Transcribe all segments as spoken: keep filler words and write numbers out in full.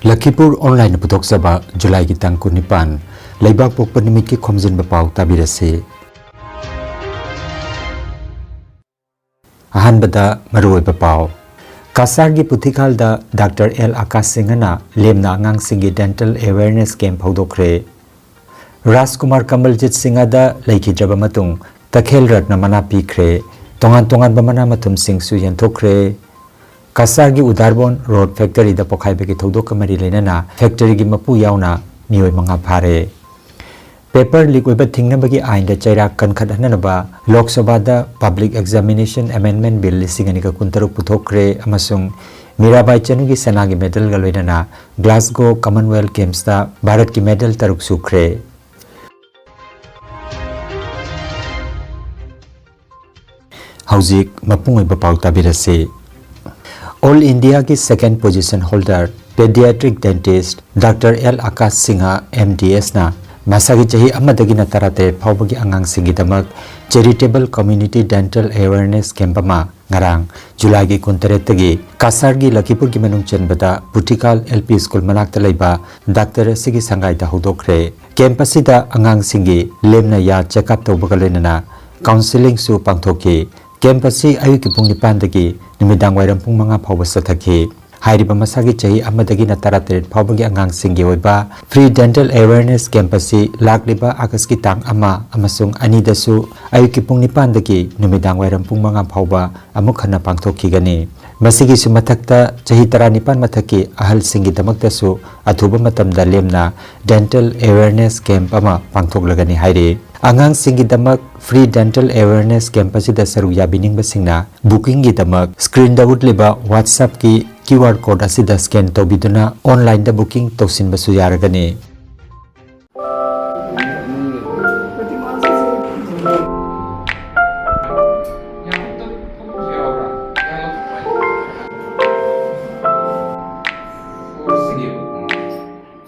ꯂꯈꯤꯄꯨꯔ ꯑꯣꯟꯂꯥꯏꯟꯅ ꯄꯨꯊꯣꯛꯆꯕ ꯖꯨꯂꯥꯏꯒꯤ ꯇꯥꯡ ꯀꯨꯟꯅꯤꯄꯥꯟ, ꯂꯩꯕꯥꯛ ꯄꯣꯛꯄ ꯅꯨꯃꯤꯠꯀꯤ ꯈꯣꯝꯖꯤꯟꯕ ꯄꯥꯎ ꯇꯥꯕꯤꯔꯁꯤ꯫ ꯑꯍꯥꯟꯕꯗ ꯃꯔꯨꯑꯣꯏꯕ ꯄꯥꯎ꯫ ꯀꯁꯥꯔꯒꯤ ꯄꯨꯊꯤꯈꯥꯜꯗ ꯗꯥꯛꯇꯔ ꯑꯦꯜ ꯑꯀꯥꯁ ꯁꯤꯡꯍꯅ ꯂꯦꯝꯅ ꯑꯉꯥꯡꯁꯤꯡꯒꯤ dental awareness camp ꯍꯧꯗꯣꯛꯈ꯭ꯔꯦ꯫ ꯔꯥꯖꯀꯨꯃꯥꯔ ꯀꯃꯜꯖꯤꯠ ꯁꯤꯡꯍꯗ ꯂꯩꯈꯤꯗ꯭ꯔꯕ ꯃꯇꯨꯡ ꯇꯈꯦꯜ ꯔꯠꯅ ꯃꯅꯥ ꯄꯤꯈ꯭ꯔꯦ꯫ ꯇꯣꯉꯥꯟ ꯇꯣꯉꯥꯟꯕ ꯃꯅꯥ ꯃꯊꯨꯝꯁꯤꯡꯁꯨ ꯌꯦꯟꯊꯣꯛꯈ꯭ꯔꯦ꯫ ꯀꯁꯥꯔꯒꯤ ꯎꯗꯥꯔꯕꯣꯟ ꯔꯣꯗ ꯐꯦꯛꯇꯔꯤꯗ ꯄꯣꯈꯥꯏꯕꯒꯤ ꯊꯧꯗꯣꯛꯀ ꯃꯔꯤ ꯂꯩꯅꯅ ꯐꯦꯛꯇꯔꯤꯒꯤ ꯃꯄꯨ ꯌꯥꯎꯅ ꯃꯤꯑꯣꯏ ꯃꯉꯥ ꯐꯥꯔꯦ꯫ ꯄꯦꯄꯔ ꯂꯤꯛ ꯑꯣꯏꯕ ꯊꯤꯡꯅꯕꯒꯤ ꯑꯥꯏꯟꯗ ꯆꯩꯔꯥꯛ ꯀꯟꯈꯠꯍꯟꯅꯅꯕ ꯂꯣꯛ ꯁꯚꯥꯗ Public Examination Amendment Bill ꯂꯤꯁꯤꯡ ꯑꯅꯤꯒ ꯀꯨꯟꯇꯔꯨꯛ ꯄꯨꯊꯣꯛꯈ꯭ꯔꯦ ꯑꯃꯁꯨꯡ ꯃꯤꯔꯥꯕꯥꯏ ꯆꯅꯨꯒꯤ ꯁꯅꯥꯒꯤ ꯃꯦꯗꯜꯒ ꯂꯣꯏꯅꯅ ꯒ꯭ꯂꯥꯁꯒꯣ ꯀꯃꯟꯋꯦꯜꯊ ꯒꯦꯝꯁꯇ ꯚꯥꯔꯠꯀꯤ ꯃꯦꯗꯜ ꯇꯔꯨꯛ ꯁꯨꯈ꯭ꯔꯦ꯫ ꯍꯧꯖꯤꯛ ꯃꯄꯨꯡ ꯑꯣꯏꯕ ꯄꯥꯎ ꯇꯥꯕꯤꯔꯁꯤ꯫ ꯑꯣꯜ ꯏꯟꯗꯤꯌꯥꯒꯤ second position holder pediatric dentist doctor L Akash Singh, M D ꯑꯦꯁꯅ ꯃꯁꯥꯒꯤ ꯆꯍꯤ ꯑꯃꯗꯒꯤꯅ ꯇꯔꯥꯇꯔꯦꯠ ꯐꯥꯎꯕꯒꯤ ꯑꯉꯥꯡꯁꯤꯡꯒꯤꯗꯃꯛ charitable community dental awareness camp ꯑꯃ ꯉꯔꯥꯡ ꯖꯨꯂꯥꯏꯒꯤ ꯀꯨꯟꯇꯔꯦꯠꯇꯒꯤ ꯀꯁꯥꯔꯒꯤ ꯂꯈꯤꯄꯨꯔꯒꯤ ꯃꯅꯨꯡ ꯆꯟꯕꯗ ꯄꯨꯇꯤꯀꯥꯜ ꯑꯦꯜ ꯄꯤ ꯁ꯭ꯀꯨꯜ ꯃꯅꯥꯛꯇ ꯂꯩꯕ ꯗꯥꯛꯇꯔ ꯑꯁꯤꯒꯤ ꯁꯪꯒꯥꯏꯗ ꯍꯧꯗꯣꯛꯈ꯭ꯔꯦ꯫ ꯀꯦꯝꯞ ꯑꯁꯤꯗ ꯑꯉꯥꯡꯁꯤꯡꯒꯤ ꯂꯦꯝꯅ ꯌꯥ ꯆꯦꯛꯑꯞ ꯇꯧꯕꯒ ꯂꯣꯏꯅꯅ ꯀꯥꯎꯟꯁꯤꯂꯤꯡꯁꯨ ꯄꯥꯡꯊꯣꯛꯈꯤ꯫ ꯀꯦꯝꯞ ꯑꯁꯤ ꯑꯌꯨꯛꯀꯤ ꯄꯨꯡ ꯅꯤꯄꯥꯟꯗꯒꯤ ꯅꯨꯃꯤꯗꯥꯡ ꯋꯥꯏꯔꯝ ꯄꯨꯡ ꯃꯉꯥ ꯐꯥꯎꯕ ꯆꯠꯊꯈꯤ꯫ ꯍꯥꯏꯔꯤꯕ ꯃꯁꯥꯒꯤ ꯆꯍꯤ ꯑꯃꯗꯒꯤꯅ ꯇꯔꯥꯇꯔꯦꯠ ꯐꯥꯎꯕꯒꯤ ꯑꯉꯥꯡꯁꯤꯡꯒꯤ ꯑꯣꯏꯕ free dental awareness camp ꯑꯁꯤ ꯂꯥꯛꯂꯤꯕ ꯑꯥꯒꯁꯀꯤ ꯇꯥꯡ ꯑꯃ ꯑꯃꯁꯨꯡ ꯑꯅꯤꯗꯁꯨ ꯑꯌꯨꯛꯀꯤ ꯄꯨꯡ ꯅꯤꯄꯥꯟꯗꯒꯤ ꯅꯨꯃꯤꯗꯥꯡ ꯋꯥꯏꯔꯝ ꯄꯨꯡ ꯃꯉꯥ ꯐꯥꯎꯕ ꯑꯃꯨꯛ ꯍꯟꯅ ꯄꯥꯡꯊꯣꯛꯈꯤꯒꯅꯤ꯫ ꯃꯁꯤꯒꯤꯁꯨ ꯃꯊꯛꯇ ꯆꯍꯤ ꯇꯔꯥꯅꯤꯄꯥꯟ ꯃꯊꯛꯀꯤ ꯑꯍꯜꯁꯤꯡꯒꯤꯗꯃꯛꯇꯁꯨ ꯑꯊꯨꯕ ꯃꯇꯝꯗ ꯂꯦꯝꯅ dental awareness camp ꯑꯃ ꯄꯥꯡꯊꯣꯛꯂꯒꯅꯤ ꯍꯥꯏꯔꯤ꯫ ꯑꯉꯥꯡꯁꯤꯡꯒꯤꯗꯃꯛ free dental awareness camp ꯑꯁꯤꯗ ꯁꯔꯨꯛ ꯌꯥꯕꯤꯅꯤꯡꯕꯁꯤꯡꯅ bookingꯒꯤꯗꯃꯛ screenꯗ ꯎꯠꯂꯤꯕ WhatsAppꯀꯤ QR code ꯑꯁꯤꯗ scan ꯇꯧꯕꯤꯗꯨꯅ onlineꯗ booking ꯇꯧꯁꯤꯟꯕꯁꯨ ꯌꯥꯔꯒꯅꯤ꯫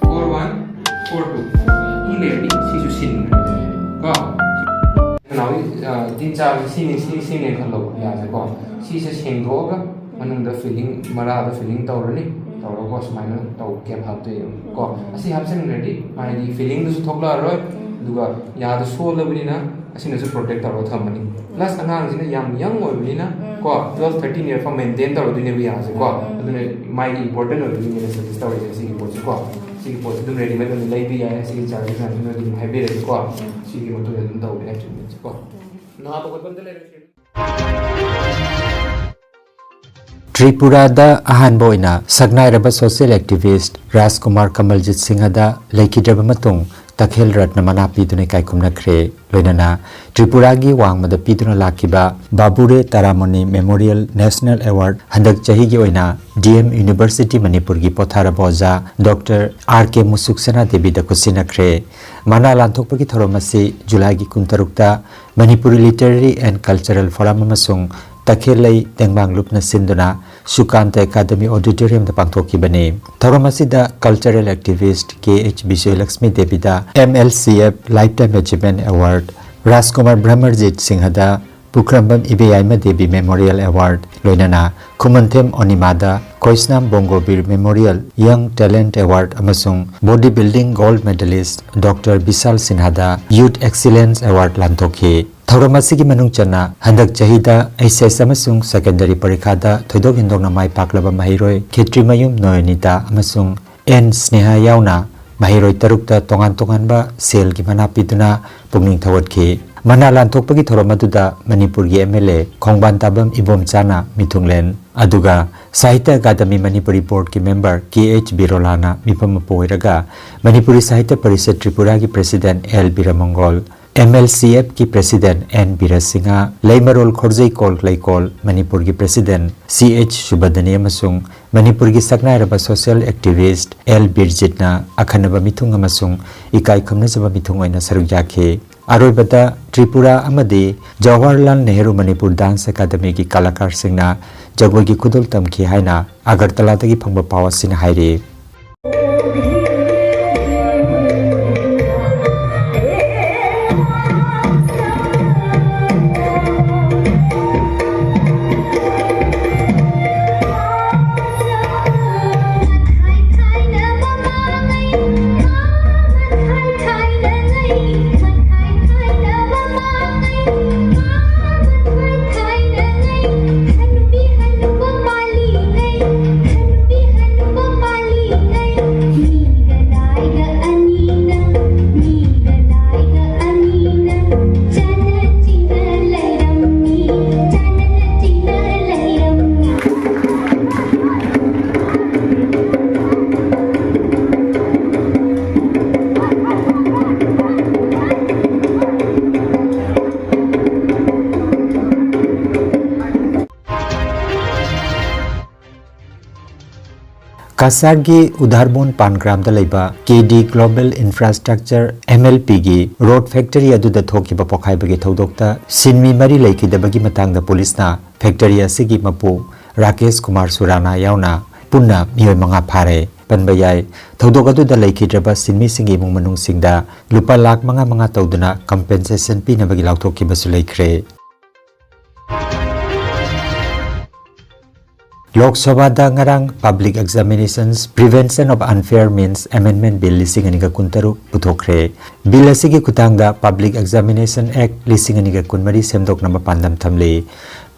Four one, four two꯫ E ꯂꯩꯔꯗꯤ ꯁꯤꯁꯨ ꯁꯤꯟ꯫ ꯀꯣ? ꯅꯅꯥꯎꯒꯤ, ꯑ, ꯇꯤꯟ ꯆꯥꯕꯁꯤ ꯁꯤꯅꯤ, ꯁꯤ, ꯁꯤꯅꯦ ꯈꯜꯂꯣ, ꯌꯥꯁꯦꯀꯣ? ꯁꯤꯁꯦ ꯁꯦꯡꯗꯣꯛꯑꯒ ꯃꯅꯨꯡꯗ filling, ꯃꯔꯥꯗ filling ꯇꯧꯔꯅꯤ꯫ ꯇꯧꯔꯒꯀꯣ ꯁꯨꯃꯥꯏꯅ ꯇꯧ, ꯀꯦꯞ ꯍꯥꯞꯇꯣꯏꯅꯦꯕ ꯀꯣ꯫ ꯎꯝ꯫ ꯑꯁꯤ ꯍꯥꯞꯆꯤꯟꯈ꯭ꯔꯗꯤ ꯃꯥꯒꯤ ꯐꯤꯂꯤꯡꯗꯨꯁꯨ ꯊꯣꯛꯂꯛꯑꯔꯣꯏ꯫ ꯎꯝ꯫ ꯑꯗꯨꯒ ꯌꯥꯗ ꯁꯣꯜꯂꯕꯅꯤꯅ ꯑꯁꯤꯅꯁꯨ ꯄ꯭ꯔꯣꯇꯦꯛ ꯇꯧꯔꯒ ꯊꯝꯃꯅꯤ꯫ ꯎꯝ꯫ ꯄ꯭ꯂꯁ ꯑꯉꯥꯡꯁꯤꯅ ꯌꯥꯝ ꯌꯪ ꯑꯣꯏꯕꯅꯤꯅ ꯎꯝ꯫ ꯀꯣ, twelve thirteen year ꯐꯥꯎ ꯃꯦꯟꯇꯦꯟ ꯇꯧꯔꯗꯣꯏꯅꯦꯕ ꯌꯥꯁꯦ ꯀꯣ꯫ ꯎꯝ꯫ ꯑꯗꯨꯅ ꯃꯥꯒꯤ ꯏꯝꯄꯣꯔꯇꯦꯟ ꯑꯣꯏꯕꯒꯤꯅꯦ ꯁꯖꯦꯁ ꯇꯧꯔꯤꯁꯦ ꯁꯤꯒꯤ ꯄꯣꯠꯁꯦ ꯀꯣ꯫ ꯎꯝ꯫ ꯁꯤꯒꯤ ꯄꯣꯠꯁꯦ ꯑꯗꯨꯝ ꯔꯦꯗꯤꯃꯦꯗ ꯑꯣꯏꯅ ꯂꯩꯕ ꯌꯥꯏ꯫ ꯁꯤꯒꯤ ꯆꯥꯔꯖꯦꯁ ꯃꯌꯥꯝꯁꯤꯅ ꯑꯗꯨꯝ ꯍꯥꯏꯕꯤꯔꯒꯦꯀꯣ꯫ ꯎꯝ꯫ ꯁꯤꯒꯤ ꯃꯇꯨꯡꯗ ꯑꯗꯨꯝ ꯇꯧꯕ ꯌꯥꯏ ꯇ꯭ꯔꯤꯠꯃꯦꯟꯁꯦ ꯀꯣ꯫ ꯎꯝ꯫ ꯅꯥꯕ ꯈꯣꯠꯄ ꯑꯝꯇ ꯂꯩꯔꯣꯏ꯫ ꯇ꯭ꯔꯤꯄꯨꯔꯥꯗ ꯑꯍꯥꯟꯕ ꯑꯣꯏꯅ ꯁꯛꯅꯥꯏꯔꯕ ꯁꯣꯁꯤꯌꯦꯜ ꯑꯦꯛꯇꯤꯚꯤꯁ꯭ꯠ ꯔꯥꯖꯀꯨꯃꯥꯔ ꯀꯃꯜꯖꯤꯠ ꯁꯤꯡꯍꯗ ꯂꯩꯈꯤꯗ꯭ꯔꯕ ꯃꯇꯨꯡ ꯇꯈꯦꯜ ꯔꯠꯅ ꯃꯅꯥ ꯄꯤꯗꯨꯅ ꯏꯀꯥꯏ ꯈꯨꯝꯅꯈ꯭ꯔꯦ꯫ ꯂꯣꯏꯅꯅ ꯇ꯭ꯔꯤꯄꯨꯔꯥꯒꯤ ꯋꯥꯡꯃꯗ ꯄꯤꯗꯨꯅ ꯂꯥꯛꯈꯤꯕ ꯕꯥꯕꯨꯔꯦ ꯇꯥꯔꯥꯃꯣꯅꯤ ꯃꯦꯃꯣꯔꯤꯌꯦꯜ ꯅꯦꯁꯅꯦꯜ ꯑꯦꯋꯥꯔꯗ ꯍꯟꯗꯛ ꯆꯍꯤꯒꯤ ꯑꯣꯏꯅ ꯗꯤ ꯑꯦꯝ ꯌꯨꯅꯤꯚꯔꯁꯤꯇꯤ ꯃꯅꯤꯄꯨꯔꯒꯤ ꯄꯣꯊꯥꯔꯕ ꯑꯣꯖꯥ ꯗꯣꯛꯇꯔ ꯑꯥꯔ ꯀꯦ ꯃꯨꯁꯨꯛꯁꯅꯥ ꯗꯦꯕꯤꯗ ꯈꯨꯠꯁꯤꯟꯅꯈ꯭ꯔꯦ꯫ ꯃꯅꯥ ꯂꯥꯟꯊꯣꯛꯄꯒꯤ ꯊꯧꯔꯝ ꯑꯁꯤ ꯖꯨꯂꯥꯏꯒꯤ ꯀꯨꯟꯇꯔꯨꯛꯇ Manipuri literary and cultural forum ꯑꯃꯁꯨꯡ ꯇꯈꯦꯜꯂꯩ ꯇꯦꯡꯕꯥꯡꯂꯨꯞꯅ ꯁꯤꯟꯗꯨꯅ ꯁꯨꯀꯥꯟꯇ ꯑꯦꯀꯥꯗꯃꯤ ꯑꯣꯗꯤꯇꯣꯔꯤꯌꯝꯗ ꯄꯥꯡꯊꯣꯛꯈꯤꯕꯅꯤ꯫ ꯊꯧꯔꯝ ꯑꯁꯤꯗ cultural activist K H Bijoylakshmi ꯗꯦꯕꯤꯗ M L C F lifetime achievement award, Rajkumar Brahmajit ꯁꯤꯡꯍꯗ ꯄꯨꯈ꯭ꯔꯝꯕꯝ ꯏꯕꯦꯌꯥꯏꯃ ꯗꯦꯕꯤ ꯃꯦꯃꯣꯔꯤꯌꯦꯜ ꯑꯦꯋꯥꯔꯗ, ꯂꯣꯏꯅꯅ ꯈꯨꯃꯟꯊꯦꯝ ꯑꯣꯅꯤꯃꯥꯗ ꯈꯣꯏꯁꯅꯥꯝ ꯕꯣꯡꯒꯣꯕꯤꯔ ꯃꯦꯃꯣꯔꯤꯌꯦꯜ ꯌꯪ ꯇꯦꯂꯦꯟꯠ ꯑꯦꯋꯥꯔꯗ ꯑꯃꯁꯨꯡ bodybuilding gold medallist doctor Bishal ꯁꯤꯟꯍꯥꯗ ꯌꯨꯊ ꯑꯦꯛꯁꯤꯂꯦꯟꯁ ꯑꯦꯋꯥꯔꯗ ꯂꯥꯟꯊꯣꯛꯈꯤ꯫ ꯊꯧꯔꯝ ꯑꯁꯤꯒꯤ ꯃꯅꯨꯡ ꯆꯟꯅ ꯍꯟꯗꯛ ꯆꯍꯤꯗ ꯑꯩꯆ ꯑꯦꯁ ꯑꯃꯁꯨꯡ ꯁꯦꯀꯦꯟꯗꯔꯤ ꯄꯔꯤꯈꯥꯗ ꯊꯣꯏꯗꯣꯛ ꯍꯦꯟꯗꯣꯛꯅ ꯃꯥꯏ ꯄꯥꯛꯂꯕ ꯃꯍꯩꯔꯣꯏ ꯈꯦꯇ꯭ꯔꯤꯃꯌꯨꯝ ꯅꯣꯌꯅꯤꯇꯥ ꯑꯃꯁꯨꯡ ꯑꯦꯟ ꯁ꯭ꯅꯦꯍꯥ ꯌꯥꯎꯅ ꯃꯍꯩꯔꯣꯏ ꯇꯔꯨꯛꯇ ꯇꯣꯉꯥꯟ ꯇꯣꯉꯥꯟꯕ ꯁꯦꯜꯒꯤ ꯃꯅꯥ ꯄꯤꯗꯨꯅ ꯄꯨꯛꯅꯤꯡ ꯊꯧꯒꯠꯈꯤ꯫ ꯃꯅꯥ ꯂꯥꯟꯊꯣꯛꯄꯒꯤ ꯊꯧꯔꯝ ꯑꯗꯨꯗ ꯃꯅꯤꯄꯨꯔꯒꯤ ꯑꯦꯝ ꯑꯦꯜ ꯑꯦ ꯈꯣꯡꯕꯥꯟ ꯇꯥꯕꯝ ꯏꯕꯣꯝꯆꯥꯅ ꯃꯤꯊꯨꯡꯂꯦꯟ, ꯑꯗꯨꯒ ꯁꯥꯍꯤꯇ꯭ꯌ ꯑꯀꯥꯗꯃꯤ ꯃꯅꯤꯄꯨꯔꯤ ꯕꯣꯔꯗꯀꯤ ꯃꯦꯝꯕꯔ ꯀꯦ ꯑꯩꯆ ꯕꯤꯔꯣꯂꯥꯅ ꯃꯤꯐꯝ ꯃꯄꯨ ꯑꯣꯏꯔꯒ ꯃꯅꯤꯄꯨꯔꯤ ꯁꯥꯍꯤꯇ꯭ꯌ ꯄꯔꯤꯁꯠ ꯇ꯭ꯔꯤꯄꯨꯔꯥꯒꯤ president L Biramangol, M L C ꯑꯦꯐꯀꯤ ꯄ꯭ꯔꯦꯁꯤꯗꯦꯟꯠ ꯑꯦꯟ ꯕꯤꯔꯁꯤꯡꯍ, ꯂꯩꯃꯔꯣꯜ ꯈꯣꯔꯖꯩꯀꯣꯜ ꯂꯩꯀꯣꯜ ꯃꯅꯤꯄꯨꯔꯒꯤ ꯄ꯭ꯔꯦꯁꯤꯗꯦꯟꯠ ꯁꯤ ꯑꯩꯆ ꯁꯨꯕꯗꯅꯤ ꯑꯃꯁꯨꯡ ꯃꯅꯤꯄꯨꯔꯒꯤ ꯁꯛꯅꯥꯏꯔꯕ ꯁꯣꯁꯤꯌꯦꯜ ꯑꯦꯛꯇꯤꯚꯤꯁ꯭ꯠ ꯑꯦꯜ ꯕꯤꯔꯖꯤꯠꯅ ꯑꯈꯟꯅꯕ ꯃꯤꯊꯨꯡ ꯑꯃꯁꯨꯡ ꯏꯀꯥꯏ ꯈꯨꯝꯅꯖꯕ ꯃꯤꯊꯨꯡ ꯑꯣꯏꯅ ꯁꯔꯨꯛ ꯌꯥꯈꯤ꯫ ꯑꯔꯣꯏꯕꯗ ꯇ꯭ꯔꯤꯄꯨꯔꯥ ꯑꯃꯗꯤ ꯖꯋꯥꯍꯔꯂꯥꯜ ꯅꯦꯍꯔꯨ ꯃꯅꯤꯄꯨꯔ ꯗꯥꯟꯁ ꯑꯦꯀꯥꯗꯃꯤꯒꯤ ꯀꯂꯥꯀꯥꯔꯁꯤꯡꯅ ꯖꯒꯣꯏꯒꯤ ꯈꯨꯗꯣꯜ ꯇꯝꯈꯤ ꯍꯥꯏꯅ ꯑꯒꯔꯇꯂꯥꯗꯒꯤ ꯐꯪꯕ ꯄꯥꯎ ꯑꯁꯤꯅ ꯍꯥꯏꯔꯤ꯫ ꯀꯁꯥꯔꯒꯤ ꯎꯙꯥꯔꯕꯣꯟ ꯄꯥꯟꯒ꯭ꯔꯥꯝꯗ ꯂꯩꯕ ꯀꯦ ꯗꯤ ꯒ꯭ꯂꯣꯕꯦꯜ ꯏꯟꯐ꯭ꯔꯥꯁ꯭ꯇ꯭ꯔꯛꯆꯔ, ꯑꯦꯝ ꯑꯦꯜ ꯄꯤꯒꯤ ꯔꯣꯗ ꯐꯦꯛꯇꯔꯤ ꯑꯗꯨꯗ ꯊꯣꯛꯈꯤꯕ ꯄꯣꯈꯥꯏꯕꯒꯤ ꯊꯧꯗꯣꯛꯇ ꯁꯤꯟꯃꯤ ꯃꯔꯤ ꯂꯩꯈꯤꯗꯕꯒꯤ ꯃꯇꯥꯡꯗ ꯄꯨꯂꯤꯁꯅ ꯐꯦꯛꯇꯔꯤ ꯑꯁꯤꯒꯤ ꯃꯄꯨ ꯔꯥꯀꯦꯁ ꯀꯨꯃꯥꯔ ꯁꯨꯔꯥꯅꯥ ꯌꯥꯎꯅ ꯄꯨꯟꯅ ꯃꯤꯑꯣꯏ ꯃꯉꯥ ꯐꯥꯔꯦ꯫ ꯄꯟꯕ ꯌꯥꯏ, ꯊꯧꯗꯣꯛ ꯑꯗꯨꯗ ꯂꯩꯈꯤꯗ꯭ꯔꯕ ꯁꯤꯟꯃꯤꯁꯤꯡꯒꯤ ꯏꯃꯨꯡ ꯃꯅꯨꯡꯁꯤꯡꯗ ꯂꯨꯄꯥ ꯂꯥꯈ ꯃꯉꯥ ꯃꯉꯥ ꯇꯧꯗꯨꯅ ꯀꯝꯄꯦꯟꯁꯦꯁꯟ ꯄꯤꯅꯕꯒꯤ ꯂꯥꯎꯊꯣꯛꯈꯤꯕꯁꯨ ꯂꯩꯈ꯭ꯔꯦ꯫ ꯂꯣꯛ ꯁꯚꯥꯗ ꯉꯔꯥꯡ Public Examinations Prevention of Unfair Means Amendment Bill ꯂꯤꯁꯤꯡ ꯑꯅꯤꯒ ꯀꯨꯟꯇꯔꯨꯛ ꯄꯨꯊꯣꯛꯈ꯭ꯔꯦ꯫ ꯕꯤꯜ ꯑꯁꯤꯒꯤ ꯈꯨꯠꯊꯥꯡꯗ Public Examination Act ꯂꯤꯁꯤꯡ ꯑꯅꯤꯒ ꯀꯨꯟꯃꯔꯤ ꯁꯦꯝꯗꯣꯛꯅꯕ ꯄꯥꯟꯗꯝ ꯊꯝꯂꯤ꯫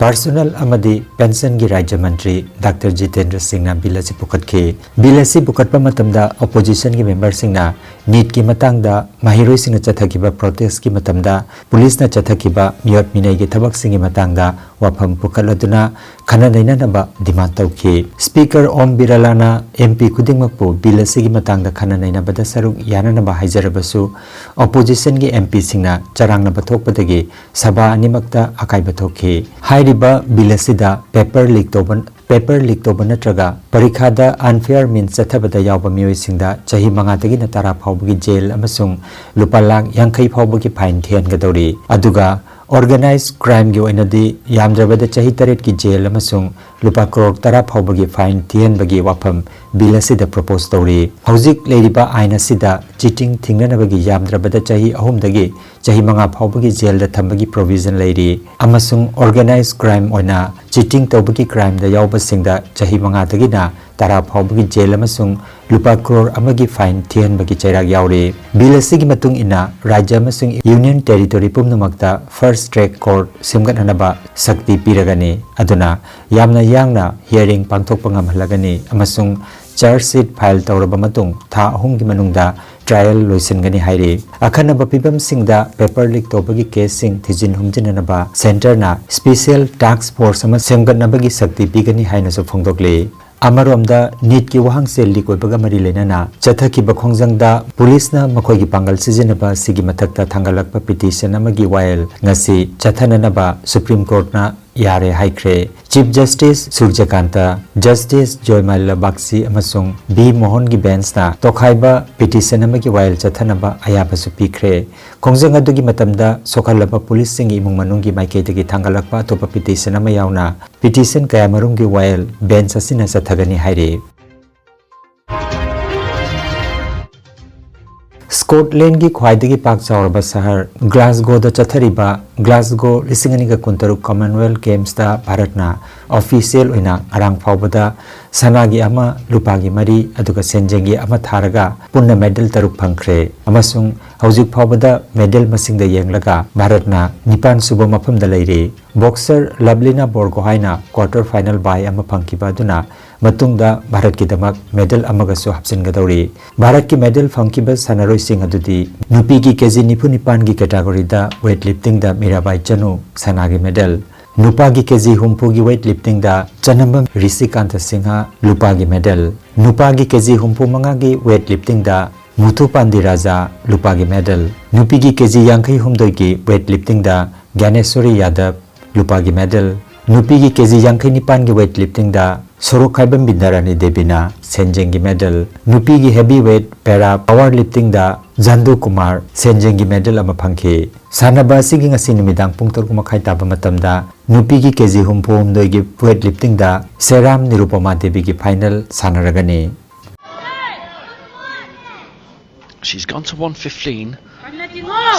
ꯄꯔꯁꯣꯅꯦꯜ ꯑꯃꯗꯤ ꯄꯦꯟꯁꯟꯒꯤ ꯔꯥꯖ꯭ꯌ ꯃꯟꯇ꯭ꯔꯤ ꯗꯥꯛꯇꯔ ꯖꯤꯇꯦꯟꯗ꯭ꯔ ꯁꯤꯡꯅ ꯕꯤꯜ ꯑꯁꯤ ꯄꯨꯈꯠꯈꯤ꯫ ꯕꯤꯜ ꯑꯁꯤ ꯄꯨꯈꯠꯄ ꯃꯇꯝꯗ ꯑꯣꯄꯣꯖꯤꯁꯟꯒꯤ ꯃꯦꯝꯕꯔꯁꯤꯡꯅ ꯅꯤꯠꯀꯤ ꯃꯇꯥꯡꯗ ꯃꯍꯩꯔꯣꯏꯁꯤꯡꯅ ꯆꯠꯊꯈꯤꯕ ꯄ꯭ꯔꯣꯇꯦꯁꯀꯤ ꯃꯇꯝꯗ ꯄꯨꯂꯤꯁꯅ ꯆꯠꯊꯈꯤꯕ ꯃꯤꯑꯣꯠ ꯃꯤꯅꯩꯒꯤ ꯊꯕꯛꯁꯤꯡꯒꯤ ꯃꯇꯥꯡꯗ ꯋꯥꯐꯝ ꯄꯨꯈꯠꯂꯗꯨꯅ ꯈꯟꯅ ꯅꯩꯅꯅꯕ ꯗꯤꯃꯥꯟ ꯇꯧꯈꯤ꯫ ꯁ꯭ꯄꯤꯀꯔ ꯑꯣꯝ ꯕꯤꯔꯂꯥꯅ ꯑꯦꯝ ꯄꯤ ꯈꯨꯗꯤꯡꯃꯛꯄꯨ ꯕꯤꯜ ꯑꯁꯤꯒꯤ ꯃꯇꯥꯡꯗ ꯈꯟꯅ ꯅꯩꯅꯕꯗ ꯁꯔꯨꯛ ꯌꯥꯅꯅꯕ ꯍꯥꯏꯖꯔꯕꯁꯨ, ꯑꯣꯄꯣꯖꯤꯁꯟꯒꯤ ꯑꯦꯝ ꯄꯤꯁꯤꯡꯅ ꯆꯔꯥꯡꯅꯕ ꯊꯣꯛꯄꯗꯒꯤ ꯁꯚꯥ ꯑꯅꯤꯃꯛꯇ ꯑꯀꯥꯏꯕ ꯊꯣꯛꯈꯤ꯫ ꯍꯥꯏꯔꯤꯕ ꯕꯤꯜ ꯑꯁꯤꯗ ꯄꯦꯄꯔ ꯂꯤꯛ ꯇꯧꯕ, ꯄꯦꯄꯔ ꯂꯤꯛ ꯇꯧꯕ ꯅꯠꯇ꯭ꯔꯒ ꯄꯔꯤꯈꯥꯗ ꯑꯟꯐꯦꯌꯔ ꯃꯤꯟꯁ ꯆꯠꯊꯕꯗ ꯌꯥꯎꯕ ꯃꯤꯑꯣꯏꯁꯤꯡꯗ ꯆꯍꯤ ꯃꯉꯥꯗꯒꯤꯅ ꯇꯔꯥ ꯐꯥꯎꯕꯒꯤ ꯖꯦꯜ ꯑꯃꯁꯨꯡ ꯂꯨꯄꯥ ꯂꯥꯈ ꯌꯥꯡꯈꯩ ꯐꯥꯎꯕꯒꯤ ꯐꯥꯏꯟ ꯊꯤꯍꯟꯒꯗꯧꯔꯤ꯫ ꯑꯗꯨꯒ ꯑꯣꯔꯒꯅꯥꯏꯖ ꯀ꯭ꯔꯥꯏꯝꯒꯤ ꯑꯣꯏꯅꯗꯤ ꯌꯥꯝꯗ꯭ꯔꯕꯗ ꯆꯍꯤ ꯇꯔꯦꯠꯀꯤ ꯖꯦꯜ ꯑꯃꯁꯨꯡ ꯂꯨꯄꯥ ꯀ꯭ꯔꯣꯔ ꯇꯔꯥ ꯐꯥꯎꯕꯒꯤ ꯐꯥꯏꯟ ꯊꯤꯍꯟꯕꯒꯤ ꯋꯥꯐꯝ ꯕꯤꯜ ꯑꯁꯤꯗ ꯄ꯭ꯔꯣꯄꯣꯖ ꯇꯧꯔꯤ꯫ ꯍꯧꯖꯤꯛ ꯂꯩꯔꯤꯕ ꯑꯥꯏꯟ ꯑꯁꯤꯗ ꯆꯤꯇꯤꯡ ꯊꯤꯡꯅꯅꯕꯒꯤ ꯌꯥꯝꯗ꯭ꯔꯕꯗ ꯆꯍꯤ ꯑꯍꯨꯝꯗꯒꯤ ꯆꯍꯤ ꯃꯉꯥ ꯐꯥꯎꯕꯒꯤ ꯖꯦꯜꯗ ꯊꯝꯕꯒꯤ ꯄ꯭ꯔꯣꯚꯤꯖꯟ ꯂꯩꯔꯤ, ꯑꯃꯁꯨꯡ ꯑꯣꯔꯒꯅꯥꯏꯖ ꯀ꯭ꯔꯥꯏꯝ ꯑꯣꯏꯅ ꯆꯤꯇꯤꯡ ꯇꯧꯕꯒꯤ ꯀ꯭ꯔꯥꯏꯝꯗ ꯌꯥꯎꯕꯁꯤꯡꯗ ꯆꯍꯤ ꯃꯉꯥꯗꯒꯤꯅ ꯇꯔꯥ ꯐꯥꯎꯕꯒꯤ ꯖꯦꯜ ꯑꯃꯁꯨꯡ ꯂꯨꯄꯥ ꯀ꯭ꯔꯣꯔ ꯑꯃꯒꯤ ꯐꯥꯏꯟ ꯊꯤꯍꯟꯕꯒꯤ ꯆꯩꯔꯥꯛ ꯌꯥꯎꯔꯤ꯫ ꯕꯤꯜ ꯑꯁꯤꯒꯤ ꯃꯇꯨꯡ ꯏꯟꯅ ꯔꯥꯖ꯭ꯌ ꯑꯃꯁꯨꯡ ꯌꯨꯅꯤꯌꯟ ꯇꯦꯔꯤꯇꯣꯔꯤ ꯄꯨꯝꯅꯃꯛꯇ ꯐꯥꯁ꯭ꯠ ꯇ꯭ꯔꯦꯛ ꯀꯣꯔꯠ ꯁꯦꯝꯒꯠꯅꯅꯕ ꯁꯛꯇꯤ ꯄꯤꯔꯒꯅꯤ, ꯑꯗꯨꯅ ꯌꯥꯝꯅ ꯌꯥꯡꯅ ꯍꯤꯌꯔꯤꯡ ꯄꯥꯡꯊꯣꯛꯄ ꯉꯝꯍꯜꯂꯒꯅꯤ ꯑꯃꯁꯨꯡ ꯆꯥꯔꯖ ꯁꯤꯠ ꯐꯥꯏꯜ ꯇꯧꯔꯕ ꯃꯇꯨꯡ ꯊꯥ ꯑꯍꯨꯝꯒꯤ ꯃꯅꯨꯡꯗ ꯇ꯭ꯔꯥꯌꯦꯜ ꯂꯣꯏꯁꯤꯟꯒꯅꯤ ꯍꯥꯏꯔꯤ꯫ ꯑꯈꯟꯅꯕ ꯐꯤꯕꯝꯁꯤꯡꯗ ꯄꯦꯄꯔ ꯂꯤꯛ ꯇꯧꯕꯒꯤ ꯀꯦꯁꯁꯤꯡ ꯊꯤꯖꯤꯟ ꯍꯨꯝꯖꯤꯟꯅꯅꯕ ꯁꯦꯟꯇꯔꯅ ꯁ꯭ꯄꯤꯁꯦꯜ ꯇꯥꯁ꯭ꯛ ꯐꯣꯔꯁ ꯑꯃ ꯁꯦꯝꯒꯠꯅꯕꯒꯤ ꯁꯛꯇꯤ ꯄꯤꯒꯅꯤ ꯍꯥꯏꯅꯁꯨ ꯐꯣꯡꯗꯣꯛꯂꯤ꯫ ꯑꯃꯔꯣꯝꯗ, ꯅꯤꯠꯀꯤ ꯋꯥꯍꯪꯁꯦ ꯂꯤꯛ ꯑꯣꯏꯕꯒ ꯃꯔꯤ ꯂꯩꯅꯅ ꯆꯠꯊꯈꯤꯕ ꯈꯣꯡꯖꯪꯗ ꯄꯨꯂꯤꯁꯅ ꯃꯈꯣꯏꯒꯤ ꯄꯥꯡꯒꯜ ꯁꯤꯖꯤꯟꯅꯕ ꯑꯁꯤꯒꯤ ꯃꯊꯛꯇ ꯊꯥꯡꯒꯠꯂꯛꯄ ꯄꯤꯇꯤꯁꯟ ꯑꯃꯒꯤ ꯋꯥꯌꯦꯜ ꯉꯁꯤ ꯆꯠꯊꯅꯅꯕ ꯁꯨꯄ꯭ꯔꯤꯝ ꯀꯣꯔꯠꯅ ꯌꯥꯔꯦ ꯍꯥꯏꯈ꯭ꯔꯦ꯫ Chief Justice ꯁꯨꯔꯖꯀꯥꯟꯇ, Justice ꯖꯣꯏꯃꯥꯂꯤꯌꯥ ꯕꯥꯒꯆꯤ ꯑꯃꯁꯨꯡ ꯕꯤ ꯃꯣꯍꯟꯒꯤ ꯕꯦꯟꯁꯅ ꯇꯣꯈꯥꯏꯕ ꯄꯤꯇꯤꯁꯟ ꯑꯃꯒꯤ ꯋꯥꯌꯦꯜ ꯆꯠꯊꯅꯕ ꯑꯌꯥꯕꯁꯨ ꯄꯤꯈ꯭ꯔꯦ꯫ ꯈꯣꯡꯖꯪ ꯑꯗꯨꯒꯤ ꯃꯇꯝꯗ ꯁꯣꯛꯍꯜꯂꯕ ꯄꯨꯂꯤꯁꯁꯤꯡꯒꯤ ꯏꯃꯨꯡ ꯃꯅꯨꯡꯒꯤ ꯃꯥꯏꯀꯩꯗꯒꯤ ꯊꯥꯡꯒꯠꯂꯛꯄ ꯑꯇꯣꯞꯄ ꯄꯤꯇꯤꯁꯟ ꯑꯃ ꯌꯥꯎꯅ ꯄꯤꯇꯤꯁꯟ ꯀꯌꯥꯃꯔꯨꯝꯒꯤ ꯋꯥꯌꯦꯜ ꯕꯦꯟꯁ ꯑꯁꯤꯅ ꯆꯠꯊꯒꯅꯤ ꯍꯥꯏꯔꯤ꯫ ꯁ꯭ꯀꯣꯠꯂꯦꯟꯒꯤ ꯈ꯭ꯋꯥꯏꯗꯒꯤ ꯄꯥꯛ ꯆꯥꯎꯔꯕ ꯁꯍꯔ ꯒ꯭ꯂꯥꯁꯒꯣꯗ ꯆꯠꯊꯔꯤꯕ ꯒ꯭ꯂꯥꯁꯒꯣ ꯂꯤꯁꯤꯡ ꯑꯅꯤꯒ ꯀꯨꯟꯇꯔꯨꯛ Commonwealth Gamesꯇ ꯚꯥꯔꯠꯅ official ꯑꯣꯏꯅ ꯉꯔꯥꯡ ꯐꯥꯎꯕꯗ ꯁꯅꯥꯒꯤ ꯑꯃ, ꯂꯨꯄꯥꯒꯤ ꯃꯔꯤ, ꯑꯗꯨꯒ ꯁꯦꯟꯖꯦꯡꯒꯤ ꯑꯃ ꯊꯥꯔꯒ ꯄꯨꯟꯅ medal ꯇꯔꯨꯛ ꯐꯪꯈ꯭ꯔꯦ ꯑꯃꯁꯨꯡ ꯍꯧꯖꯤꯛ ꯐꯥꯎꯕꯗ medal ꯃꯁꯤꯡꯗ ꯌꯦꯡꯂꯒ ꯚꯥꯔꯠꯅ ꯅꯤꯄꯥꯟ ꯁꯨꯕ ꯃꯐꯝꯗ ꯂꯩꯔꯤ꯫ Boxer ꯂꯚꯂꯤꯅꯥ ꯕꯣꯔꯒꯣꯍꯥꯏꯅ quarter final bye ꯑꯃ ꯐꯪꯈꯤꯕ ꯑꯗꯨꯅ ꯃꯇꯨꯡꯗ ꯚꯥꯔꯠꯀꯤꯗꯃꯛ medal ꯑꯃꯒꯁꯨ ꯍꯥꯞꯆꯤꯟꯒꯗꯧꯔꯤ꯫ ꯚꯥꯔꯠꯀꯤ medal ꯐꯪꯈꯤꯕ ꯁꯥꯟꯅꯔꯣꯏꯁꯤꯡ ꯑꯗꯨꯗꯤ ꯅꯨꯄꯤꯒꯤ ꯀꯦꯖꯤ ꯅꯤꯐꯨ ꯅꯤꯄꯥꯟꯒꯤ categoryꯗ weight liftingꯗ ꯃꯤꯔꯥꯕꯥꯏ ꯆꯅꯨ ꯁꯅꯥꯒꯤ medal, ꯅꯨꯄꯥꯒꯤ ꯀꯦꯖꯤ ꯍꯨꯝꯐꯨꯒꯤ weight liftingꯗ ꯆꯅꯝꯕꯝ ꯔꯤꯁꯤꯀꯥꯟꯇ ꯁꯤꯡꯍ ꯂꯨꯄꯥꯒꯤ medal, ꯅꯨꯄꯥꯒꯤ ꯀꯦꯖꯤ ꯍꯨꯝꯐꯨ ꯃꯉꯥꯒꯤ weight liftingꯗ ꯃꯨꯊꯨꯄꯥꯟꯗꯤ ꯔꯥꯖꯥ ꯂꯨꯄꯥꯒꯤ medal, ꯅꯨꯄꯤꯒꯤ ꯀꯦꯖꯤ ꯌꯥꯡꯈꯩ ꯍꯨꯝꯗꯣꯏꯒꯤ weight liftingꯗ ꯒ꯭ꯌꯥꯅꯦꯁꯣꯔꯤ ꯌꯥꯗꯕ ꯂꯨꯄꯥꯒꯤ medal, ꯅꯨꯄꯤꯒꯤ ꯀꯦꯖꯤ ꯌꯥꯡꯈꯩ ꯅꯤꯄꯥꯟꯒꯤ weight liftingꯗ ꯁꯣꯔꯣꯛꯈꯥꯏꯕꯝ ꯕꯤꯟꯗ꯭ꯌꯥꯔꯥꯅꯤ ꯗꯦꯕꯤꯅ ꯁꯦꯟꯖꯦꯡꯒꯤ medal, ꯅꯨꯄꯤꯒꯤ heavyweight para power liftingꯗ ꯖꯥꯟꯗꯨ Kumar ꯁꯦꯟꯖꯦꯡꯒꯤ medal ꯑꯃ ꯐꯪꯈꯤ꯫ ꯁꯥꯟꯅꯕ ꯑꯁꯤꯒꯤ ꯉꯁꯤ ꯅꯨꯃꯤꯗꯥꯡ ꯄꯨꯡ ꯇꯔꯨꯛ ꯃꯈꯥꯏ ꯇꯥꯕ ꯃꯇꯝꯗ ꯅꯨꯄꯤꯒꯤ ꯀꯦꯖꯤ ꯍꯨꯝꯐꯨ ꯍꯨꯝꯗꯣꯏꯒꯤ weight liftingꯗ ꯁꯦꯔꯥꯝ Nirupama ꯗꯦꯕꯤꯒꯤ final ꯁꯥꯟꯅꯔꯒꯅꯤ꯫ She's gone to one fifteen,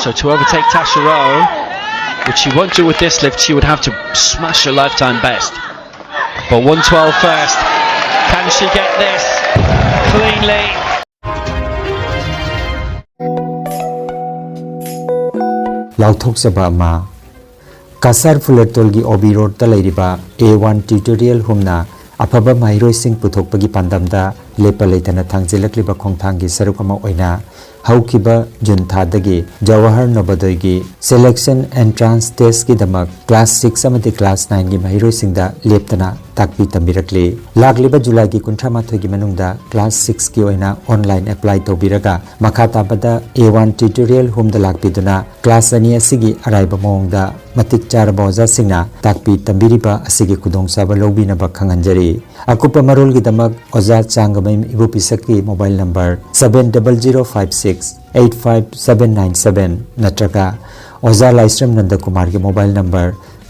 so to overtake Tassero, which she won't do with this lift, she would have to smash a lifetime best. But one twelve first. Can she get this cleanly? ꯂꯥꯎꯊꯣꯛꯆꯕ ꯑꯃ꯫ ꯀꯁꯥꯔ ꯐꯨꯂꯔꯇꯣꯜꯒꯤ ꯑꯣ B ꯔꯣꯗꯇ ꯂꯩꯔꯤꯕ ꯑꯦ one tutorial ꯍꯣꯝꯅ ꯑꯐꯕ ꯃꯍꯩꯔꯣꯏꯁꯤꯡ ꯄꯨꯊꯣꯛꯄꯒꯤ ꯄꯥꯟꯗꯝꯗ ꯂꯦꯞꯄ ꯂꯩꯇꯅ ꯊꯥꯡꯖꯤꯜꯂꯛꯂꯤꯕ ꯈꯣꯡꯊꯥꯡꯒꯤ ꯁꯔꯨꯛ ꯑꯃ ꯑꯣꯏꯅ ꯍꯧꯈꯤꯕ ꯖꯨꯟ ꯊꯥꯗꯒꯤ ꯖꯋꯥꯍꯔ ꯅꯕꯣꯗꯌꯒꯤ selection entrance testꯀꯤꯗꯃꯛ class six ꯑꯃꯗꯤ class nineꯒꯤ ꯃꯍꯩꯔꯣꯏꯁꯤꯡꯗ ꯂꯦꯞꯇꯅ ꯇꯥꯛꯄꯤ ꯇꯝꯕꯤꯔꯛꯂꯤ꯫ ꯂꯥꯛꯂꯤꯕ ꯖꯨꯂꯥꯏꯒꯤ ꯀꯨꯟꯊ꯭ꯔꯥ ꯃꯥꯊꯣꯏꯒꯤ ꯃꯅꯨꯡꯗ class sixꯀꯤ ꯑꯣꯏꯅ online apply ꯇꯧꯕꯤꯔꯒ ꯃꯈꯥ ꯇꯥꯕꯗ A one tutorial roomꯗ ꯂꯥꯛꯄꯤꯗꯨꯅ class ꯑꯅꯤ ꯑꯁꯤꯒꯤ ꯑꯔꯥꯏꯕ ꯃꯑꯣꯡꯗ ꯃꯇꯤꯛ ꯆꯥꯔꯕ ꯑꯣꯖꯥꯁꯤꯡꯅ ꯇꯥꯛꯄꯤ ꯇꯝꯕꯤꯔꯤꯕ ꯑꯁꯤꯒꯤ ꯈꯨꯗꯣꯡꯆꯥꯕ ꯂꯧꯕꯤꯅꯕ ꯈꯪꯍꯟꯖꯔꯤ꯫ ꯑꯀꯨꯞꯄ ꯃꯔꯣꯜꯒꯤꯗꯃꯛ ꯑꯣꯖꯥ ꯆꯥꯡꯒꯃꯌꯨꯝ ꯏꯕꯣꯄꯤꯁꯛꯀꯤ mobile number seven double zero five six eight five seven nine seven ꯅꯠꯇ꯭ꯔꯒ ꯑꯣꯖꯥ ꯂꯥꯏꯁ꯭ꯔꯝ ꯅꯟꯗꯀꯨꯃꯥꯔꯒꯤ mobile number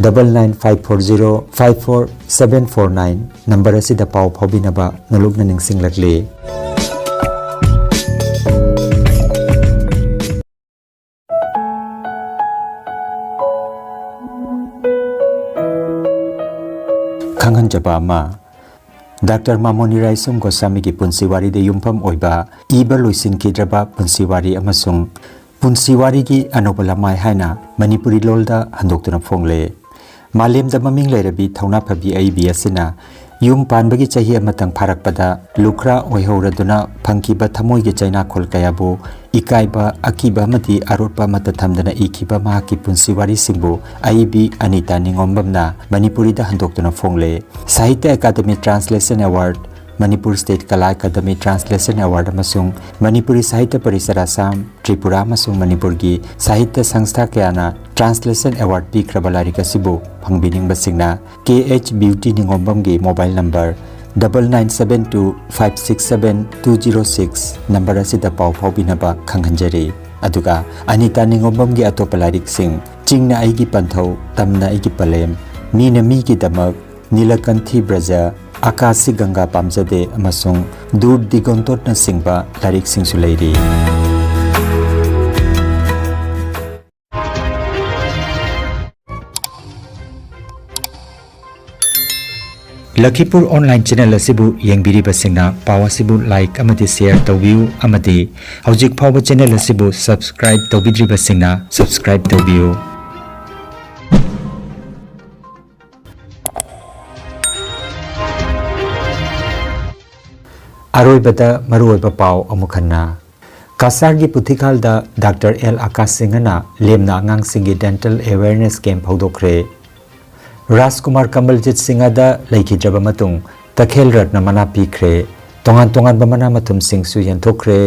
double nine five four zero five four seven four nine number ꯑꯁꯤꯗ ꯄꯥꯎ ꯐꯥꯎꯕꯤꯅꯕ ꯅꯣꯂꯨꯛꯅ ꯅꯤꯡꯁꯤꯡꯂꯛꯂꯤ꯫ ꯈꯪꯍꯟꯖꯕ ꯑꯃ, ꯗꯥꯛꯇꯔ ꯃꯥꯃꯣ ꯅꯤꯔꯥꯏꯁꯣꯝ ꯒꯣꯁꯥꯃꯤꯒꯤ ꯄꯨꯟꯁꯤ ꯋꯥꯔꯤꯗ ꯌꯨꯝꯐꯝ ꯑꯣꯏꯕ ꯏꯕ ꯂꯣꯏꯁꯤꯟꯈꯤꯗ꯭ꯔꯕ ꯄꯨꯟꯁꯤ ꯋꯥꯔꯤ ꯑꯃꯁꯨꯡ ꯄꯨꯟꯁꯤ ꯋꯥꯔꯤꯒꯤ ꯑꯅꯧꯕ ꯂꯃꯥꯏ ꯍꯥꯏꯅ ꯃꯅꯤꯄꯨꯔꯤ ꯂꯣꯜꯗ ꯍꯟꯗꯣꯛꯇꯨꯅ ꯐꯣꯡꯂꯦ꯫ ꯃꯥꯂꯦꯝꯗ ꯃꯃꯤꯡ ꯂꯩꯔꯕꯤ ꯊꯧꯅꯥ ꯐꯕꯤ ꯑꯏꯕꯤ ꯑꯁꯤꯅ ꯌꯨꯝ ꯄꯥꯟꯕꯒꯤ ꯆꯍꯤ ꯑꯃꯇꯪ ꯐꯥꯔꯛꯄꯗ ꯂꯨꯈ꯭ꯔꯥ ꯑꯣꯏꯍꯧꯔꯗꯨꯅ ꯐꯪꯈꯤꯕ ꯊꯃꯣꯏꯒꯤ ꯆꯩꯅꯥꯈꯣꯜ ꯀꯌꯥꯕꯨ ꯏꯀꯥꯏꯕ, ꯑꯀꯤꯕ ꯑꯃꯗꯤ ꯑꯔꯣꯠꯄ ꯑꯃꯠꯇ ꯊꯝꯗꯅ ꯏꯈꯤꯕ ꯃꯍꯥꯛꯀꯤ ꯄꯨꯟꯁꯤ ꯋꯥꯔꯤꯁꯤꯡꯕꯨ ꯑꯏꯕꯤ ꯑꯅꯤꯇꯥ ꯅꯤꯉꯣꯝꯕꯝꯅ ꯃꯅꯤꯄꯨꯔꯤꯗ ꯍꯟꯗꯣꯛꯇꯨꯅ ꯐꯣꯡꯂꯦ꯫ ꯁꯥꯍꯤꯇ꯭ꯌ ꯑꯀꯥꯗꯃꯤ Translation Award, ꯃꯅꯤꯄꯨꯔ ꯁ꯭ꯇꯦꯠ ꯀꯂꯥ ꯑꯦꯀꯥꯗꯃꯤ Translation Award ꯑꯃꯁꯨꯡ ꯃꯅꯤꯄꯨꯔꯤ ꯁꯥꯍꯤꯇ꯭ꯌ ꯄꯔꯤꯁꯗ ꯑꯁꯥꯝ, ꯇ꯭ꯔꯤꯄꯨꯔꯥ ꯑꯃꯁꯨꯡ ꯃꯅꯤꯄꯨꯔꯒꯤ ꯁꯥꯍꯤꯇ꯭ꯌ ꯁꯪꯁꯊꯥ ꯀꯌꯥꯅ Translation Award ꯄꯤꯈ꯭ꯔꯕ ꯂꯥꯏꯔꯤꯛ ꯑꯁꯤꯕꯨ ꯐꯪꯕꯤꯅꯤꯡꯕꯁꯤꯡꯅ K H Beauty ꯅꯤꯉꯣꯝꯕꯝꯒꯤ mobile number double nine seven two five six seven two zero six number ꯑꯁꯤꯗ ꯄꯥꯎ ꯐꯥꯎꯕꯤꯅꯕ ꯈꯪꯍꯟꯖꯔꯤ꯫ ꯑꯗꯨꯒ ꯑꯅꯤꯇꯥ ꯅꯤꯉꯣꯝꯕꯝꯒꯤ ꯑꯇꯣꯞꯄ ꯂꯥꯏꯔꯤꯛꯁꯤꯡ, ꯆꯤꯡꯅ ꯑꯩꯒꯤ ꯄꯟꯊꯧ, ꯇꯝꯅ ꯑꯩꯒꯤ ꯄꯂꯦꯝ, ꯃꯤꯅ ꯃꯤꯒꯤꯗꯃꯛ, ꯅꯤꯂꯀꯟꯊꯤ ꯕ꯭ꯔꯖ, ꯑꯀꯥꯁꯤ ꯒꯪꯒꯥ ꯄꯥꯝꯖꯗꯦ ꯑꯃꯁꯨꯡ ꯗꯨꯔ ꯗꯤꯒꯣꯟꯇꯣꯠꯅꯆꯤꯡꯕ ꯂꯥꯏꯔꯤꯛꯁꯤꯡꯁꯨ ꯂꯩꯔꯤ꯫ ꯂꯈꯤꯄꯨꯔ online channel ꯑꯁꯤꯕꯨ ꯌꯦꯡꯕꯤꯔꯤꯕꯁꯤꯡꯅ ꯄꯥꯎ ꯑꯁꯤꯕꯨ like ꯑꯃꯗꯤ share ꯇꯧꯕꯤꯌꯨ ꯑꯃꯗꯤ ꯍꯧꯖꯤꯛ ꯐꯥꯎꯕ channel ꯑꯁꯤꯕꯨ subscribe ꯇꯧꯕꯤꯗ꯭ꯔꯤꯕꯁꯤꯡꯅ subscribe ꯇꯧꯕꯤꯌꯨ꯫ ꯑꯔꯣꯏꯕꯗ ꯃꯔꯨꯑꯣꯏꯕ ꯄꯥꯎ ꯑꯃꯨꯛ ꯍꯟꯅ꯫ ꯀꯁꯥꯔꯒꯤ ꯄꯨꯊꯤꯈꯥꯜꯗ ꯗꯥꯛꯇꯔ ꯑꯦꯜ ꯑꯀꯥꯁ ꯁꯤꯡꯍꯅ ꯂꯦꯝꯅ ꯑꯉꯥꯡꯁꯤꯡꯒꯤ dental awareness camp ꯍꯧꯗꯣꯛꯈ꯭ꯔꯦ꯫ ꯔꯥꯖꯀꯨꯃꯥꯔ ꯀꯃꯜꯖꯤꯠ ꯁꯤꯡꯍꯗ ꯂꯩꯈꯤꯗ꯭ꯔꯕ ꯃꯇꯨꯡ ꯇꯈꯦꯜ ꯔꯠꯅ ꯃꯅꯥ ꯄꯤꯈ꯭ꯔꯦ꯫ ꯇꯣꯉꯥꯟ ꯇꯣꯉꯥꯟꯕ ꯃꯅꯥ ꯃꯊꯨꯝꯁꯤꯡꯁꯨ ꯌꯦꯟꯊꯣꯛꯈ꯭ꯔꯦ꯫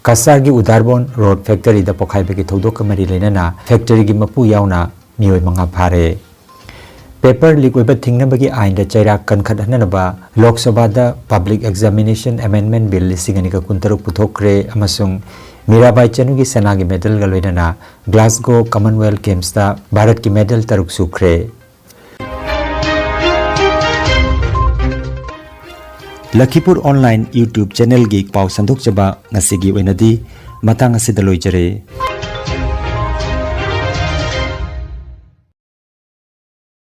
ꯀꯁꯥꯔꯒꯤ ꯎꯗꯥꯔꯕꯣꯟ ꯔꯣꯗ ꯐꯦꯛꯇꯔꯤꯗ ꯄꯣꯈꯥꯏꯕꯒꯤ ꯊꯧꯗꯣꯛꯀ ꯃꯔꯤ ꯂꯩꯅꯅ ꯐꯦꯛꯇꯔꯤꯒꯤ ꯃꯄꯨ ꯌꯥꯎꯅ ꯃꯤꯑꯣꯏ ꯃꯉꯥ ꯐꯥꯔꯦ꯫ ꯄꯦꯄꯔ ꯂꯤꯛ ꯑꯣꯏꯕ ꯊꯤꯡꯅꯕꯒꯤ ꯑꯥꯏꯟꯗ ꯆꯩꯔꯥꯛ ꯀꯟꯈꯠꯍꯟꯅꯅꯕ ꯂꯣꯛ ꯁꯚꯥꯗ Public Examination Amendment Bill ꯂꯤꯁꯤꯡ ꯑꯅꯤꯒ ꯀꯨꯟꯇꯔꯨꯛ ꯄꯨꯊꯣꯛꯈ꯭ꯔꯦ ꯑꯃꯁꯨꯡ ꯃꯤꯔꯥꯕꯥꯏ ꯆꯅꯨꯒꯤ ꯁꯅꯥꯒꯤ ꯃꯦꯗꯜꯒ ꯂꯣꯏꯅꯅ ꯒ꯭ꯂꯥꯁꯒꯣ ꯀꯃꯟꯋꯦꯜꯊ ꯒꯦꯝꯁꯇ ꯚꯥꯔꯠꯀꯤ ꯃꯦꯗꯜ ꯇꯔꯨꯛ ꯁꯨꯈ꯭ꯔꯦ꯫ ꯂꯈꯤꯄꯨꯔ ꯑꯣꯟꯂꯥꯏꯟ YouTube ꯆꯦꯅꯦꯜꯒꯤ ꯄꯥꯎ ꯁꯟꯗꯣꯛꯆꯕ ꯉꯁꯤꯒꯤ ꯑꯣꯏꯅꯗꯤ ꯃꯇꯥꯡ ꯑꯁꯤꯗ ꯂꯣꯏꯖꯔꯦ꯫